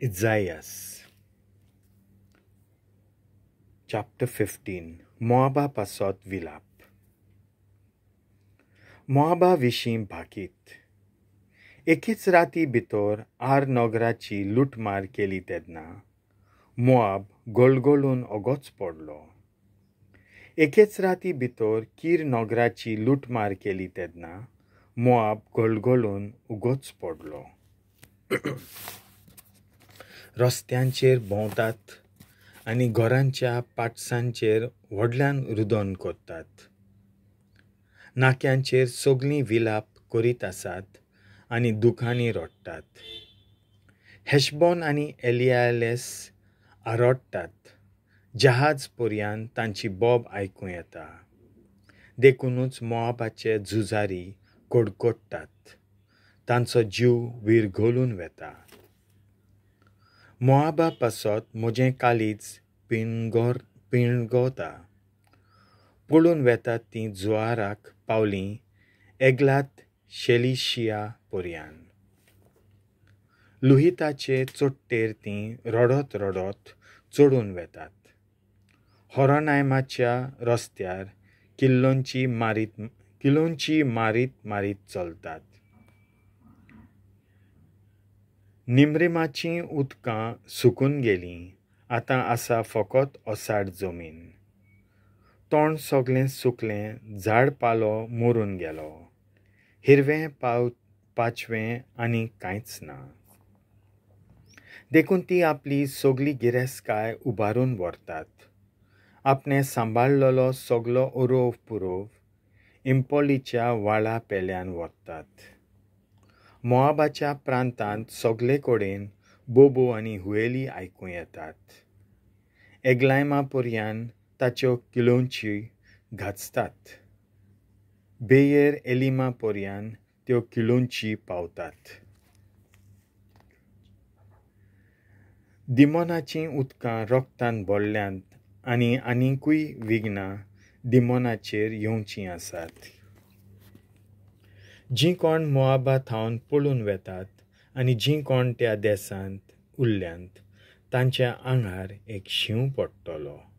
Isaiah chapter 15. मोआबा पासत विलाप. मोआबा विशीं भाकीत. एकेच राती भितर आर नगराची लुटमार केली तेन्ना मोआब गोलगोलून ओगोच पडलो. एकेच राती भितर कीर नगराची लुटमार केली तेन्ना मोआब गोलगोलून उगोच पडलो. रस्त्यांचेर भोंवतात आनी घरांच्या पाटसांचेर व्हडल्यान रुदन करतात. नाक्यांचेर सगळीं विलाप करीत आसात आनी दुखांनी रडटात. हेशबॉन आनी एलियालेस आरडटात. जहाज पर्यान तांची बोब आयकूं येता. देखुनूच मोआबाचे झुजारी कडकडटात. तांचो जीव विरगळून वेता. मोआबा पासत म्हजें काळीज पिणगता. पळून वेतात तीं जुवाराक पावलीं एगलात शेलिशिया पर्यान. लुहिताचे चोट्टेर तीं रडत रडत चडून वेतात. होरोनायमाच्या रस्त्यार किल्लोंची मारीत मारीत चलतात. निमरिमाचीं उदकां सुकून गेलीं. आतां आसा फकत ओसाड जमीन. तोंड सगळें सुकलें. झाड पालो मरून गेलो. हिरवें पाचवें आनी कांयच ना. देखून ती आपली सगळी गिरेस्तकाय उबारून व्हरतात. आपणें सांबाळलेलो सगलो ओरोव पुरोव इम्पोलीच्या व्हाळा पेल्यान व्हरतात. मोआबाच्या प्रांतांत सगळे कडेन बोबो आनी हुयेली आयकूं येतात. एगलायमा पर्यान ताच्यो किळोंची गाजतात. बेयर एलिमा पर्यान त्यो किळोंची पावतात. दिमोनाचीं उदकां रोगतान भरल्यांत आनी आनीकूय विघ्नां दिमोनाचेर येवचीं आसात. जीं कोण मोआबा थावन पळून वेतात आनी जीं कोण त्या देशांत उरल्यांत तांच्या आंगार एक शींव पडटलो.